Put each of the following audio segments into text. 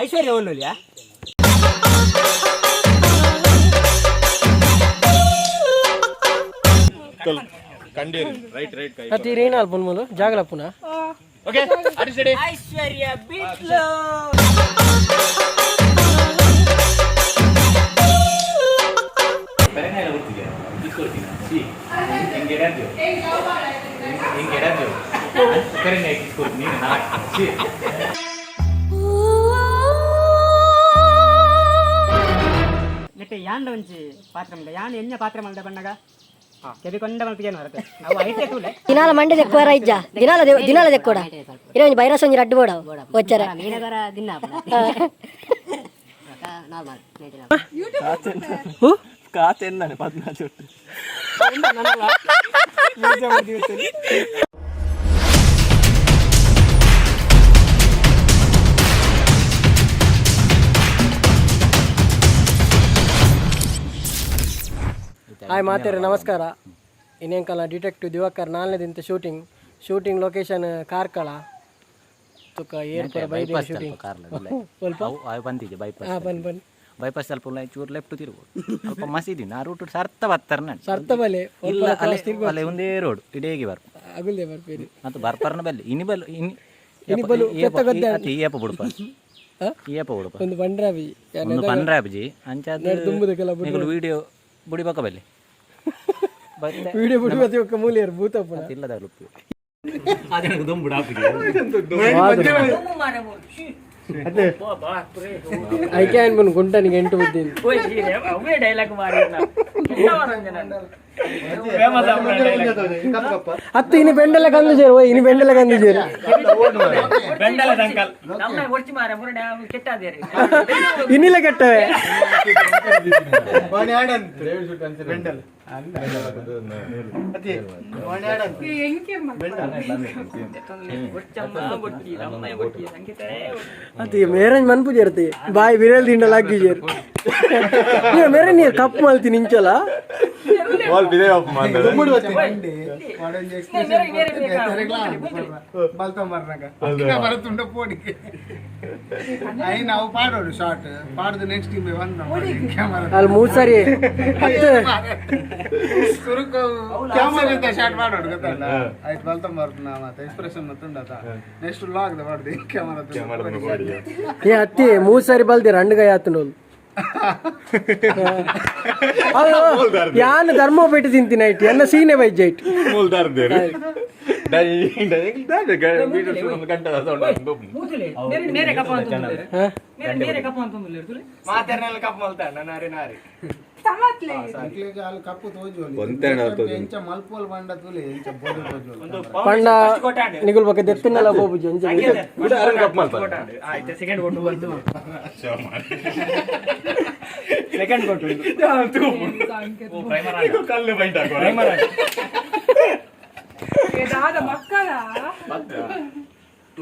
ಐಶ್ವರ್ಯ ಒಲ್ಲೊಲಿಯಾ. Right right ಕೈ. ಅತಿ ರೇನಾಲ್ ಪುನ್ಮುಲು ಜಾಗಲ ಪುನ. ಓಕೆ, ಅಡಿಸಡಿ. ಐಶ್ವರ್ಯ ಬಿಟ್ಲು. ನೆಟ್ಟೆ ಯಾಂಡ ಒಂಜಿ ಪಾತ್ರ ಮಲ್ದ ಯಾನ್ ಎಣ್ಣೆ ಪಾತ್ರ ಮಲ್ದ ಬಣ್ಣಗ ಕೆಬಿ ಕೊಂಡ ಮಲ್ಪಿಗೆ ಹೊರತೆ ಅವು ಐತೆ ತೂಲೆ. ದಿನಾಲ ಮಂಡೆ ದೆಕ್ಕುವರ ಇಜ್ಜ ದಿನಾಲ ದಿನಾಲ ದೆಕ್ಕೋಡ ಇರ ಒಂಜಿ ಬೈರಸ್ ಒಂಜಿ ರಡ್ಡು ಬೋಡ ಒಚ್ಚರ. ಹಾಯ್ ಮಾತೇರಿ, ನಮಸ್ಕಾರ. ಇನ್ನೇಂಕಲ ಡಿಟೆಕ್ಟಿವ್ ದಿವಾಕರ್ ನಾಲ್ನೇ ದಿನದ ಶೂಟಿಂಗ್ ಶೂಟಿಂಗ್ ಲೊಕೇಶನ್ ಕಾರ್ಕಳ. ತುಕ ಏರ್ ಪೂರ ಬೈದೆ ಶೂಟಿಂಗ್ ಸ್ವಲ್ಪ. ಬಂದಿದೆ ಬೈಪಾಸ್. ಹಾ, ಬನ್ನಿ ಬನ್ನಿ. ಬೈಪಾಸ್ ಸ್ವಲ್ಪ ಉಲ್ಲ, ಚೂರು ಲೆಫ್ಟ್ ತಿರುಗು, ಅಲ್ಪ ಮಸೀದಿ ನಾ ರೂಟ್ ಸರ್ತ ಬತ್ತಾರೆ ನಾನು. ಸರ್ತ ಬಲೆ. ಇಲ್ಲ, ಅಲ್ಲೇ ಅಲ್ಲೇ ಒಂದೇ ರೋಡ್ ಇಡೀಗೆ ಬರ್. ಅಗುಲ್ದೆ ಬರ್ಪೇರಿ. ಮತ್ತು ಬರ್ಪರ್ನ ಬಲ್ಲಿ ಇನಿ ಬಲ್ ಇನಿ. ಇನಿ ಬಲು ಪೆತ್ತ ಗೊತ್ತೆ. ಅತಿ ಏಪ ಬುಡುಪ. ಹಾ? ಏಪ ಬುಡುಪ. ಒಂದು ಬಂಡ್ರಾಬಿ. ಒಂದು ಪನ್ರಾಬ್ಜಿ ಅಂಚಾದ. ದುಂಬುದಕ್ಕೆಲ್ಲ. ನಿಗುಲು ವಿಡಿಯೋ ಬುಡಿಬಕ ಬಲ್ಲಿ. ವಿಡಿಯೋ ಬಿಡು ಮತ್ತೆ ಮೂಲಿಯರು ಭೂತಪ್ಪನ. ಇಲ್ಲದ ಲುಪ್ಪು. ಐಕೆ ಅನ್ಬನ್ ಗುಂಟನಿಗೆ ಎಂಟು ಬುದ್ಧಿ. ಅವೇ ಡೈಲಾಗ್ ಮಾರಿ. ಅತ್ತು ಇನಿ ಬೆಂಡೆಲ್ಲ ಕಂದು ಸೇರು ಓಯ್, ಇನಿ ಬೆಂಡೆಲ್ಲ ಕಂದು ಸೇರು. ನಮ್ಮ ಒರ್ಚಿ ಮಾರ ಮುರಡೆ ಕೆಟ್ಟಾದೇರಿ. ಇನ್ನಿಲ್ಲ ಕೆಟ್ಟವೆ. ಒರ್ಚಮ್ಮ ಬೊಡ್ಚಿ ನಮ್ಮ ಬೊಡ್ಚಿ ಸಂಗೀತರೇ. ಅತಿ ಮೇರಂಜ್ ಮನ್ಪು ചേರ್ತಿ ಬಾಯ್ ಬಿರೇಲ್ ದಿಂಡಲ್ ಹಾಕಿ ಸೇರು. ನೀವು ಮೇರೆ ನೀರು ಕಪ್ ಮಲ್ತಿ ನಿಂಚಲ. ಬರುತ್ತುಂಡ ಪೋಡಿಗೆ అయిన అವು ಪಾಡೋಡು ಶಾರ್ಟ್ ಪಾಡ್ದು ನೆಕ್ಸ್ಟ್ ಕ್ಯಾಮರಾ. ಅಲ್ಲಿ ಮೂರು ಸಾರಿ ಹತ್ತು. ಸುರುಕು ಕ್ಯಾಮರಾ ಇಂತ ಶಾರ್ಟ್ ಮಾಡೋಡು ಗೊತ್ತಲ್ಲ ಆಯ್ತು ಬಲ್ತಂ ಬರ್ತು ಮತ್ತೆ ಎಕ್ಸ್ಪ್ರೆಷನ್ ಮತ್ತುಂಡತ ನೆಕ್ಸ್ಟ್ ಲಾಗ್ the ಪಾಡ್ದು ಕ್ಯಾಮರಾ. ಏ ಅತ್ತಿ, ಮೂರು ಸಾರಿ ಬಲ್ದಿ ರಂಡ್ಗಾಯ ಆತನೋದು ಯಾನ್ ಧರ್ಮ ಪೇಟೆ ತಿಂತೀನಿ ಐಟ್ ಎನ್ನ ಸೀನೆ ಬೈಜೈಟ್. ಮೇರೆ ಕಪ್ಪ ಅಂತ ಮೇರೆ ಮೇರೆ ಕಪ್ಪ ಅಂತ. ಅಲ್ಲಿ ಕಪ್ಪು ತೋಜೋಲಿ ಎಂಚ ಮಲ್ಪೋಲ್ ಬಂಡ ತುಲೆ ಎಂಚ ಬೋಡಿ ತೋಜೋಲಿ. ಪಂಡ ನಿಗುಲ್ ಬಗ್ಗೆ ದೆತ್ತಿನಲ್ಲ ಬೋಬುಜಿ ಅಂಚ. ಸೆಕೆಂಡ್ ಕೊಟ್ಟು ಬಂತು, ಸೆಕೆಂಡ್ ಕೊಟ್ಟು. ಕಲ್ಲು ಬೈಟ್.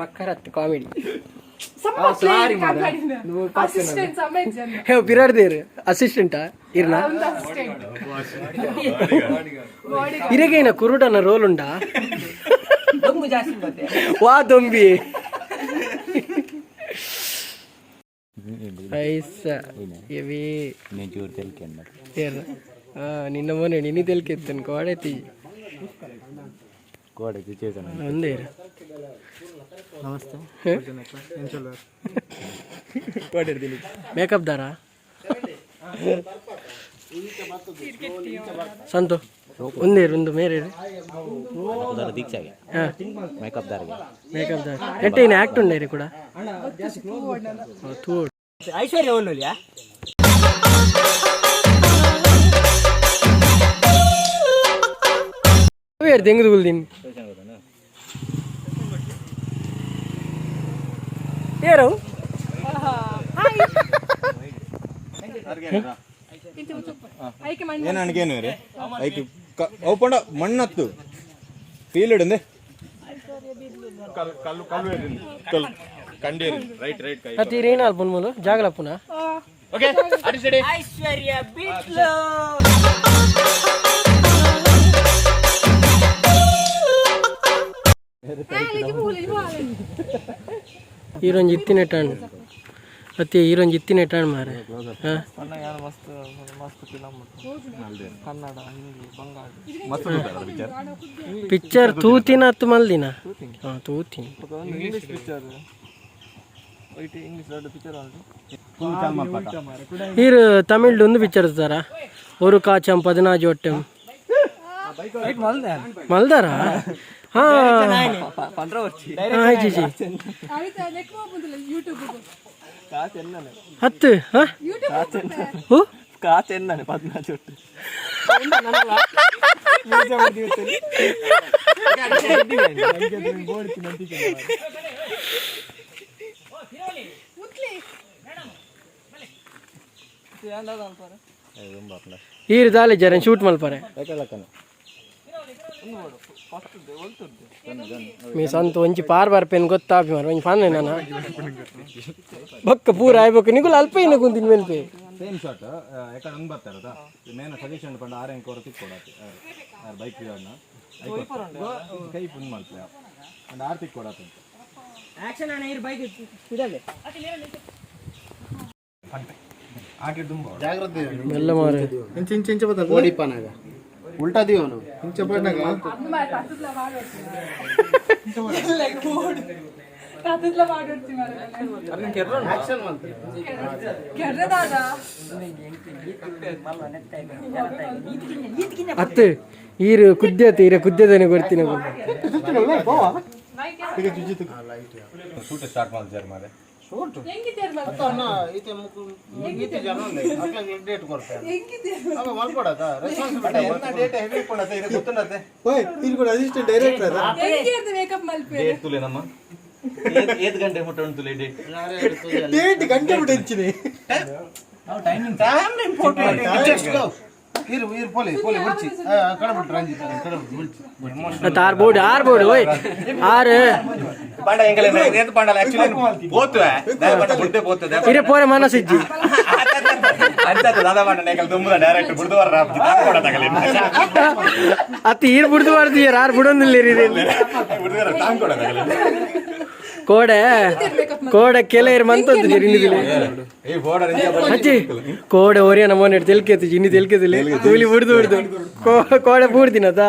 ಮಕ್ಕರತ್ ಕಾಮಿಡಿ. ಹೇ ಬಿರಾಡ್ದೇರು ಅಸಿಸ್ಟೆಂಟಾ ಇರ್ನ ಇರಗೇನ ಕುರುಡನ ರೋಲ್ ಉಂಡಾ? ದೊಂಬು ಜಾಸ್ತಿ ಬತ್ತೆ. ವಾ ದೊಂಬಿ ಐಸ ಎವಿ. నేను ಚೂರು ತೆಲ್ಕೆ. ಏರ್ ನಿನ್ನ ಮೊನ್ನೆ ನಿನ್ನೆ ತೆಲ್ಕೆತ್ತನ್ ಕೋಡೈತಿ. ಕೋಡೆ ಸಿಚುವೇಶನ್. ಒಂದೇ ಇರು. ನಮಸ್ತೆ. ಮೇಕಪ್ ದಾರ ಸಂತು ಒಂದೇ ಇರು, ಒಂದು ಮೇರೆ ಇರು. ದೀಕ್ಷಾಗೆ ಮೇಕಪ್ ದಾರಿಗೆ. ಮೇಕಪ್ ದಾರ ಎಟ್ಟೆ ಇನ್ನು ಆಕ್ಟ್ ಉಂಡೇರಿ ಕೂಡ ತೂ. ಐಶ್ವರ್ಯ ಒಲ್ಲೊಲಿಯಾ. ದೆಂಗದು ಗುಲ್ದಿನ್ ಏರವು. ಏನು ಅಣಿಗೇನು ರೀ ಐಕ್ ಅವು ಪಂಡ ಮಣ್ಣತ್ತು ಫೀಲ್ ಇಡಂದೆ ಕಲ್ಲು ಕಲ್ಲು ಕಲ್ಲು ಕಂಡೇರಿ ರೈಟ್ ರೈಟ್ ಕೈ. ಅತಿ ರೇನಾಲ್ ಪುನ್ಮುಲು ಜಾಗಲ ಪುನ. ಓಕೆ, ಅಡಿಸಡಿ. ಐಶ್ವರ್ಯ ಬಿಟ್ಲು. ಈರೊಂಜಿ ಇತ್ತಿನೆಟ್ಟಾಂಡ್. ಅತ್ತೆ ಈರೊಂಜಿ ಇತ್ತಿನ ಇಟ್ಟಾಣ್ ಮಾರೆ. ಪಿಕ್ಚರ್ ತೂತಿನ ಅತ್ತು ಮಲ್ದಿನ? ಹಾ ತೂತಿನಿ. ಈರು ತಮಿಳ್ ಒಂದು ಪಿಕ್ಚರ್ ತಾರ ಒರು ಕಾಚಂ ಪದಿನಾಜಿ ಒಟ್ಟೆಂ ಮಲ್ದಾರ? ಹಾ ಜಿ ಜಿ ಹತ್ತು. ಈರು ದಾಲೆ ಜರ ಶೂಟ್ ಮಲ್ಪರೆ ಮೀ ಸಂತ ಒಂಜಿ ಪಾರ್ ಬರ್ಪೇನು ಗೊತ್ತಾಪಿ ಮಾರ ಒಂಜಿ ಫಾನ್ ನಾನ ಬಕ್ಕ ಪೂರ ಆಯ್ಬೇಕು ನಿಗುಲ ಅಲ್ಪ ಇನ್ನ ಕುಂತಿನ ಮೇಲ್ಪೆ ಸೇಮ್ ಶಾಟ್ ಎಕಡೆ ಒಂದು ಬರ್ತಾರದ ಮೇನ ಸಜೆಷನ್ ಪಂಡ ಆರ್ ಎಂಕ್ ಕೊರ ತಿಕ್ಕೊಡಾತೆ ಆರ್ ಬೈಕ್ ರಿವಾರ್ಡ್ನ ಕೈ ಪುನ್ ಮಲ್ಪೆ ಅಂಡ್ ಆರ್ ತಿಕ್ಕೊಡಾತೆ ಅಂತ ಆಕ್ಷನ್ ಅಣ್ಣ ಇರು ಬೈಕ್ ಇಡಲೆ. ಜಾಗ್ರತೆ. ಮೆಲ್ಲ ಮಾರೆ. ಇಂಚ ಇಂಚ ಇಂಚ ಬತ್ತ ಓಡಿಪನಾಗ ಉಲ್ಟಾ ದಿವನು ಇಂಚ ಪಣ್ಣಾಗ. ಆಕ್ಷನ್ ಮಾಡ್ತಾರೆ. ಅತ್ತು ಈರು ಕುದ್ಯತೆ ಈರ ಕುದ್ಯದನೆ ಕೊಡ್ತೀನಿ. ಶೂಟ್ ಸ್ಟಾರ್ಟ್ ಮಾಡ್ತಾರೆ ಮಾರೆ. ಶೂಟ್ ಅನ್ನ ಈತೆ ಮುಕು ಈತೆ ಜನ ಉಂಡೆ ಅಕ್ಲ ಡೇಟ್ ಕೊಡ್ತಾರೆ ಅವ ಮಲ್ಕೊಡದ ರೆಸ್ಪಾನ್ಸಿಬಿಲಿಟಿ ಎನ್ನ ಡೇಟ್ ಹೆವಿ ಪಂಡತೆ ಇದು ಗೊತ್ತುಂಡತೆ. ಓಯ್ ಇಲ್ಲಿ ಕೂಡ ಅಸಿಸ್ಟೆಂಟ್ ಡೈರೆಕ್ಟರ್ ಅದ. ಡೇಟ್ ತುಲೆ ನಮ್ಮ ಏತ್ ಗಂಟೆ ಮುಟ್ಟ ಉಂಟು ತುಲೆ ಡೇಟ್? ಡೇಟ್ ಗಂಟೆ ಬಿಟ್ಟು ಹೆಚ್ಚಿನಿ. Time important. Just go. ಇರು ಇರು ಪೋಲಿ ಪೋಲಿ ಬಿಡ್ಚಿ ಕಡಬಿಟ್ಟು ರಂಜಿತ್ ಕಡಬಿಟ್ಟು ಬಿಡ್ಚಿ. ಅತ್ತು ಆರ್ ಬೋರ್ಡ್ ಆರ್ ಬೋರ್ಡ್ ಓಯ್ ಆರ್ ಪಾಂಡ ಎಂಗಲೆ ನೇತು ಪಾಂಡಲ ಆಕ್ಚುಲಿ ಪೋತುವೆ ಪಂಡ ಬುಡ್ಡೆ ಪೋತುವೆ. ಇರೆ ಪೋರೆ ಮನಸ್ಸಿಜ್ಜಿ. ಅಂತ ದಾದಾ ಪಾಂಡ ನೇಕಲ್ ತುಂಬುದ ಡೈರೆಕ್ಟ್ ಬುಡ್ದು ವರ ರಾಪ್ತಿ ತಾಂಗ್ ಕೊಡ ತಗಲಿ. ಅತ್ತು ಈರ್ ಬುಡ್ದು ಬಾರ್ದು ಆರ್ ಬುಡೊಂದಿಲ್ಲ. ಬುಡ್ದು ವರ ತಾಂಗ್ ಕೊಡ ತಗಲಿ. ಕೋಡೆ ಕೋಡೆ ಕೆಲ ಇರ್ ಮಂತದ್ದು ಇನ್ನಿದಿಲ್ಲ. ಈ ಬೋರ್ಡರ್ ಅಜ್ಜಿ ಕೋಡೆ ಒರಿಯನ ಮೊನ್ನೆ ತೆಲ್ಕೆತ್ತು ಇನ್ನಿ ತೆಲ್ಕೆದಿಲ್ಲ ಕೂಲಿ ಬುಡ್ದು ಬುಡ್ದು ಕೋಡೆ ಪೂರ್ತಿನದ.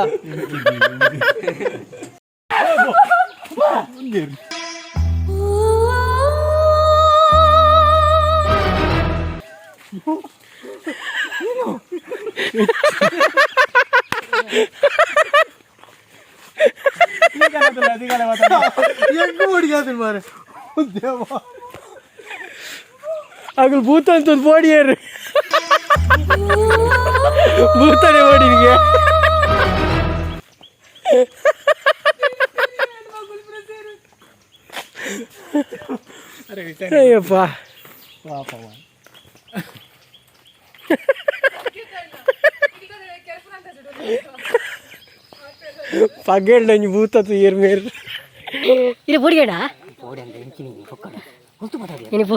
ಮಾರೆ ಅಗಲ್ ಭೂತ ಅಂತ ಒಂದು ಬೋಡಿಯರು ಭೂತನೇ ಬೋಡಿನಿಗೆ. ಅಯ್ಯಪ್ಪ ಪಗೆಲ್ಡಂಜಿ ಭೂತ ಏರ್ ಮೇರ್. ಇದು ಪೊಡಿಗಡ ಇನಿ ಪೋ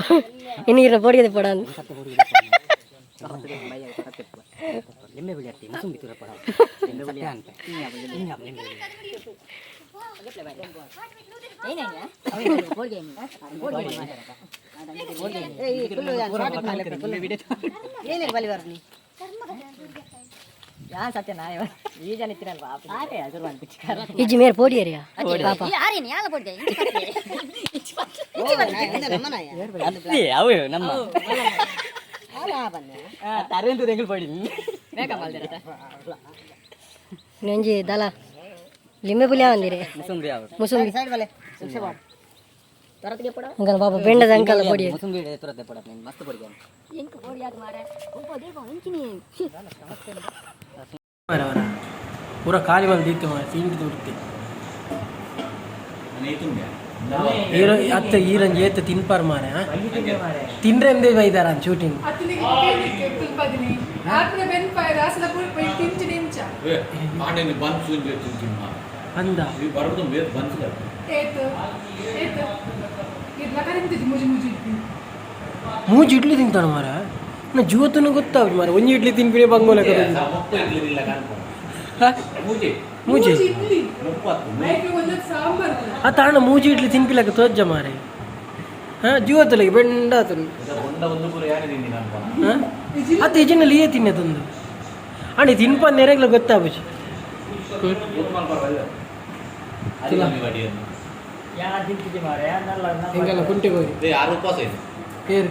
ಇನಿ ಇರ ಪೊಡಿಗದೆ ಪಡ. ಇಜ್ಜಿ ಮೇರ್ ಪೊಡಿಯರಿಯಾ ಪಾಪ. ಅವು ನಮ್ಮ ಒಂಜಿ ದಲ ಲಿಂಬೆ ಪುಲಿ ಅಂದಿರೆ ಮುಸುಂಬಿ ಅಂಕಲ್ ಪಾಪ ಬೆಂಡದ ಅಂಕಲ್ ಪೊಡಿ. ಪೂರ ಖಾಲಿ ಬಂದಿತ್ತು ಮಾರೆ ತಿಂಡಿ ದುಡ್ತಿ ಈರ ಅತ್ತ ಈರಂಜಿ ಏತ ತಿನ್ಪಾರ್ ಮಾರೆ. ತಿನ್ರೆ ಎಂದೇ ಬೈದಾರ ಶೂಟಿಂಗ್. ಅಂದ ಮೂಜಿ ಇಡ್ಲಿ ತಿಂತಾನ ಮಾರ. ನಾ ಜೀವತನು ಗೊತ್ತಾಗ ಮಾರ ಒಂಜಿ ಇಡ್ಲಿ ತಿನ್ಪಿನೆ ಬಂಗೋಲೆ. ಮೂಜಿ ಆ ತಾಣ ಮೂಜಿ ಇಡ್ಲಿ ತಿನ್ಪಿಲಕ್ಕ ತೋಜ್ಜ ಮಾರೆ. ಹಾಂ ಜೀವತ್ತಲಿಗೆ ಬೆಂಡ ಆತನು. ಒಂದ ಒಂದು ಪೂರ ಯಾರು ತಿಂದಿ ನಾನು? ಹಾಂ, ಅತ್ತ ಇಜಿನಲ್ಲಿ ಏ ತಿನ್ನೆ ತಂದು ಅಣ್ಣ ತಿನ್ಪ ನೆರೆಗ್ಲ ಗೊತ್ತಾಪುಜಿ. ಹಿಂಗೆಲ್ಲ ಕುಂಟೆಗೆ ಹೋಗಿ. ಯಾರು ಉಪವಾಸ ಇದೆ? ಏರು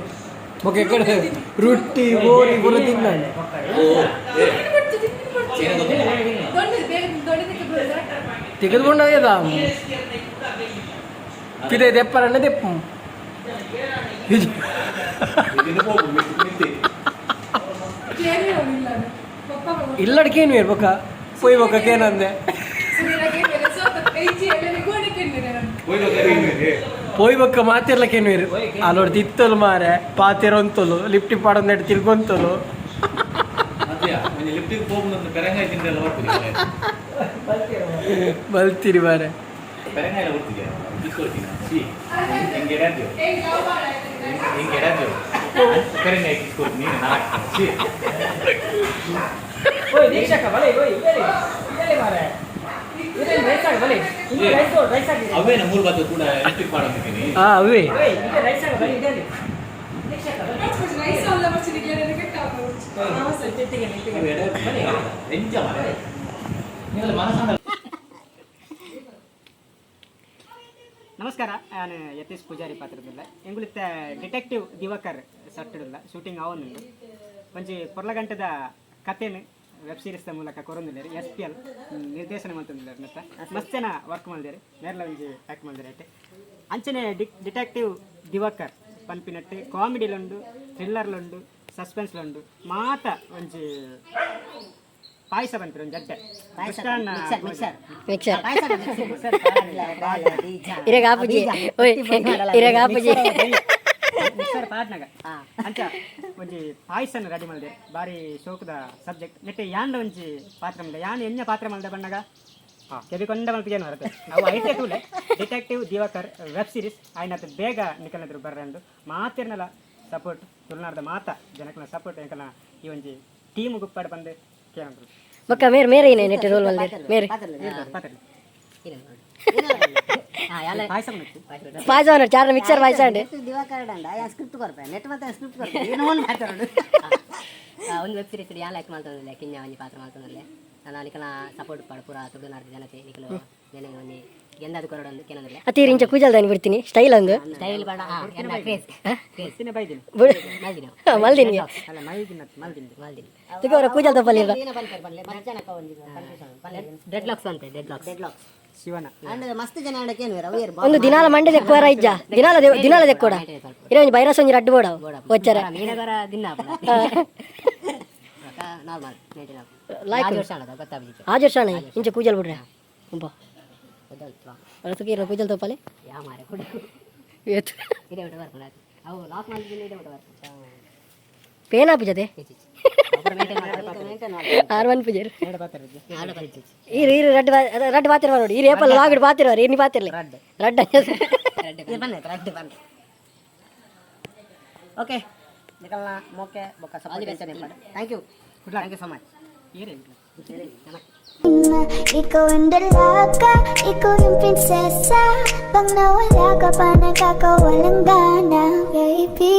ಬೊಕ್ಕ ಕಡೆ ರೊಟ್ಟಿ ಬೋರಿ ಪೂರ ತಿನ್ನ. ತೆಗೆದುಕೊಂಡದ ಪಿದೆ ದೆಪ್ಪರಣ್ಣ ದೆಪ್ಪ. ಇಲ್ಲಡ್ಕೇನು ಇರ್ಬೇಕ ಪೊಯ್ ಬೊಕ್ಕ ಏನಂದೆ? ಪೋಯ್ ಬೊಕ್ಕ ಮಾತಿರ್ಲಕ್ಕೇನು ಇರು ಅಲ್ಲೋಡ್ ತಿತ್ತಲು ಮಾರೆ ಪಾತಿರೊಂತಲು ಲಿಫ್ಟಿ ಪಾಡೊಂದೆಟ್ಟು ತಿರ್ಗೊಂತಲು. ಲಿಫ್ಟಿಗೆ ಹೋಗುದು, ಪೆರಂಗಾಯಿ ತಿಂದೆಲ್ಲ ಬರ್ತಿದೆ. ಬಲ್ತಿರಿ ಮಾರೆ. ಪೆರಂಗಾಯಿ ಎಲ್ಲ ಬರ್ತಿದೆ, ಕಿಸ್ಕೊಳ್ತೀನಿ. ಸಿ ಹಿಂಗೆ ಎಡಾದ್ಯೋ, ಹಿಂಗೆ ಎಡಾದ್ಯೋ, ಪೆರಂಗಾಯಿ ಕಿಸ್ಕೊಳ್ತೀನಿ ನೀನು ನಾಲ್ಕು ಸಿ. ಅವೇನ ಮೂರು ಬಾತು ಕೂಡ ಎಲೆಕ್ಟ್ರಿಕ್ ಮಾಡೋದಿದ್ದೀನಿ. ಹಾ, ಅವೇ. ಎಂಜ ಮಾರೆ ನಿನ್ನ ಮನಸ್ಸನ್ನ. ನಮಸ್ಕಾರ, ನಾನು ಯತೀಶ್ ಪೂಜಾರಿ ಪಾತ್ರದಿಲ್ಲ. ಎಂಗುಲಿತ್ತ ಡಿಟೆಕ್ಟಿವ್ ದಿವಾಕರ್ ಸಟ್ಟಿಡಲ್ಲ ಶೂಟಿಂಗ್ ಆವೊಂದುಂಡು. ಒಂಜಿ ಪೊರ್ಲಗಂಟದ ಕಥೆನು ವೆಬ್ ಸೀರೀಸ್ದ ಮೂಲಕ ಕೊರೊಂದುಲ್ಲೆರ್. ಎಸ್ ಪಿ ಎಲ್ ನಿರ್ದೇಶನ ಮಂತೊಂದುಲ್ಲೆರ್. ಮತ್ತ ಮಸ್ತ್ ಜನ ವರ್ಕ್ ಮಲ್ದೆರ್. ಮೇರ್ಲ ಒಂಜಿ ಆ್ಯಕ್ಟ್ ಮಲ್ದೆರ್. ಐತೆ ಅಂಚನೆ ಡಿಟೆಕ್ಟಿವ್ ದಿವಾಕರ್ ಪನ್ಪಿನಟ್ಟು ಕಾಮಿಡಿಲುಂಡು, ಥ್ರಿಲ್ಲರ್ಲುಂಡು, ಸಸ್ಪೆನ್ಸ್ಲುಂಡು, ಮಾತ ಒಂಜಿ ಪಾಯಸ ಪನ್ಪಿನ ಒಂಜಿ ಅಡ್ಡೆ ಮಿಷ್ಟಾನ್ನ. ಮಿಕ್ಸರ್ ಇರೆಗ್ ಆಪುಜಿ ಓಯ್, ಇರೆಗ್ ಆಪುಜಿ. ಮಿಕ್ಸರ್ ಪಾಡ್ನಗ ಅಂಚ ಒಂಜಿ ಪಾಯಸನ ರೆಡಿ ಮಲ್ದೆ. ಬಾರಿ ಶೋಕದ ಸಬ್ಜೆಕ್ಟ್. ನೆಟ್ಟೆ ಯಾನ್ಲ ಒಂಜಿ ಪಾತ್ರ ಮಲ್ದೆ. ಯಾನ್ ಎನ್ಯ ಪಾತ್ರ ಮಲ್ದೆ ಬಣ್ಣಗ ಕೆಬಿಕೊಂಡ ಮಲ್ತಿಗೇನು ಬರುತ್ತೆ ಅವು ಐತೆ ತೂಲೆ. ಡಿಟೆಕ್ಟಿವ್ ದಿವಾಕರ್ ವೆಬ್ ಸೀರೀಸ್ ಆಯ್ನತ್ ಬೇಗ ನಿಕಲ್ನದ್ರು ಬರ್ರಂಡು. ಮಾತಿರ್ನಲ ಸಪೋರ್ಟ್, ತುಳುನಾಡ್ದ ಮಾತ ಜನಕನ ಸಪೋರ್ಟ್ ಎಂಕಲ್ನ ಈ ಒಂಜಿ ಟೀಮ್ ಗುಪ್ಪಾಡ್ ಬಂದು ಕೇಳಂದ್ರು. ಬೊಕ್ಕ ಮೇರ್ ಮೇರೆ ಏನೇ ನೆಟ್ಟೆ ರೋಲ್ ಮಲ್ದೆರ್ ಮೇರೆ? ಪಾತ್ರ ಪಾಯಸ ಬಂದಿತ್ತು. ಪಾಯಸ ಚಾರ ಮಿಕ್ಸರ್ ಪಾಯಸ ಉಂಡು. ಸ್ಕ್ರಿಪ್ಟ್ ಕೊರ್ಪೆ ನೆಟ್ ಮತ್ತೆ ಸ್ಕ್ರಿಪ್ಟ್ ಕೊರ್ಪೆ ಏನು ಮಾತಾಡೋದು. ಒಂದು ವೆಬ್ ಸೀರೀಸ್ ಯಾನ್ ಲೈಕ್ ಮಾಡ್ತೊಂದಿಲ್ಲ, ಕಿನ್ಯ ಒಂಜಿ ಪಾತ್ರ ಮಾಡ್ತೊಂದಿಲ್ಲ. ನಾನು ನಿಕಲ ಸಪೋರ್ಟ್ ಪಾಡು ಪೂರ ತುಳುನಾಡ್ ಜನತೆ ನಿಕಲು ನೆನೆ ಒಂಜಿ ಗೆಂದಾದ ಕೊರಡೊಂದು ಕೇನೊಂದಿಲ್ಲ. ಅತೀರ್ ಇಂಚ ಕೂಜಲ್ದಾನಿ ಬಿಡ್ತೀನಿ ಸ್ಟೈಲ್ ಒಂದು. ಸ್ಟೈಲ್ ಬಾಡ ಎನ್ನ ಕ್ರೇಜ್. ತಿನ್ನೆ ಬೈದಿನಿ. ಮಲ್ದಿನ. ಮಲ್ದಿನಿ. ಅಲ್ಲ, ಮೈದಿನ ಮಲ್ದಿನಿ. ಮಲ್ದಿನಿ. ತುಕ ಅವರ ಕೂಜಲ್ ತಪ್ಪಲಿಲ್ಲ. ಪನ್ಪೆರ್ ಪನ್ಲೆ ಮಸ್ತ್ ಜನಕ್ಕ ಒಂಜಿ ಕನ್ಫ್ಯೂಷನ್ ಪನ್ಲೆ. ಡೆಡ್ ಲಾಕ್ಸ್ ಅಂತೆ, ಡೆಡ್ ಲಾಕ್ಸ್. Dead locks. ಶಿವನ. ಅಂಡ್ ಮಸ್ತ್ ಜನ ಅಂಡ ಕೇನುವೆರ್ ಅವು ಏರ್? ಒಂದು ದಿನಾಲ ಮಂಡೆ ದೆಕ್ಕುವರ ಇಜ್ಜ ದಿನಾಲ ದಿನಾಲ ದೆಕ್ಕೋಡ ಇರೆ ಒಂಜಿ ಬೈರಸ್ ಒಂಜಿ ರಡ್ಡು ಬೋಡ ಒಚ್ಚರ. ಮೀನಗರ ದಿನ ನಾರ್ಮಲ್. ಲಾಯ್ಕ್. ಆಜಿ ವರ್ಷ ಆಂಡ ಗೊತ್ತಾಪಿಜಿ. ಆಜ್ ವರ್ಷ ಅಣ್ಣ ಇಂಚ ಕೂಜಲ್ ಬಿಡ್ರೆ ಉಂಪ ತುಕ ಇರ ಕೂಜಲ್ ತಪ್ಪಲೆ. ಯಾ ಮಾರೆ ಕುಡ. ಏತ್. ಇದೇ ಬಿಟ್ಟು ಬರ್ಕೊಂಡು ಅವು ಲಾಕ್ ಮಾಡಿದ್ದೀನಿ, ಇದೇ ಬಿಟ್ಟು ಬರ್ಕೊಂಡು. ಪೇನ್ ಆಪುಜದೆ? ಆರ್ ಒನ್ ಪೂಜೆರ್. ಈರು ಈರು ರಡ್ಡು ರಡ್ಡು ಪಾತಿರ್ವ ನೋಡಿ. ಈರು ಏಪಲ್ಲ ಲಾಗಿಡ್ ಪಾತಿರ್ವಾರ ಇರ್ನಿ ಪಾತಿರ್ಲೆ ರಡ್ಡು. ಬಂದೆ ರಡ್ಡು ಬಂದೆ. ಓಕೆ, ನಿಕಲ್ನ ಮೋಕೆ ಬೊಕ್ಕ support. Thank you, thank you so much. ಏರೇ. Ikaw ang dalaga, ikaw yung prinsesa. Pag nawala ka pa, nakakawalang gana, baby.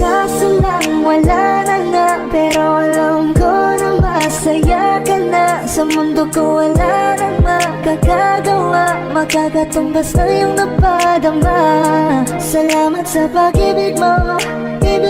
Kaso lang wala na nga, pero alam ko na masaya ka na. Sa mundo ko wala nang makakagawa, makakatumbas na iyong napadama. Salamat sa pag-ibig mo.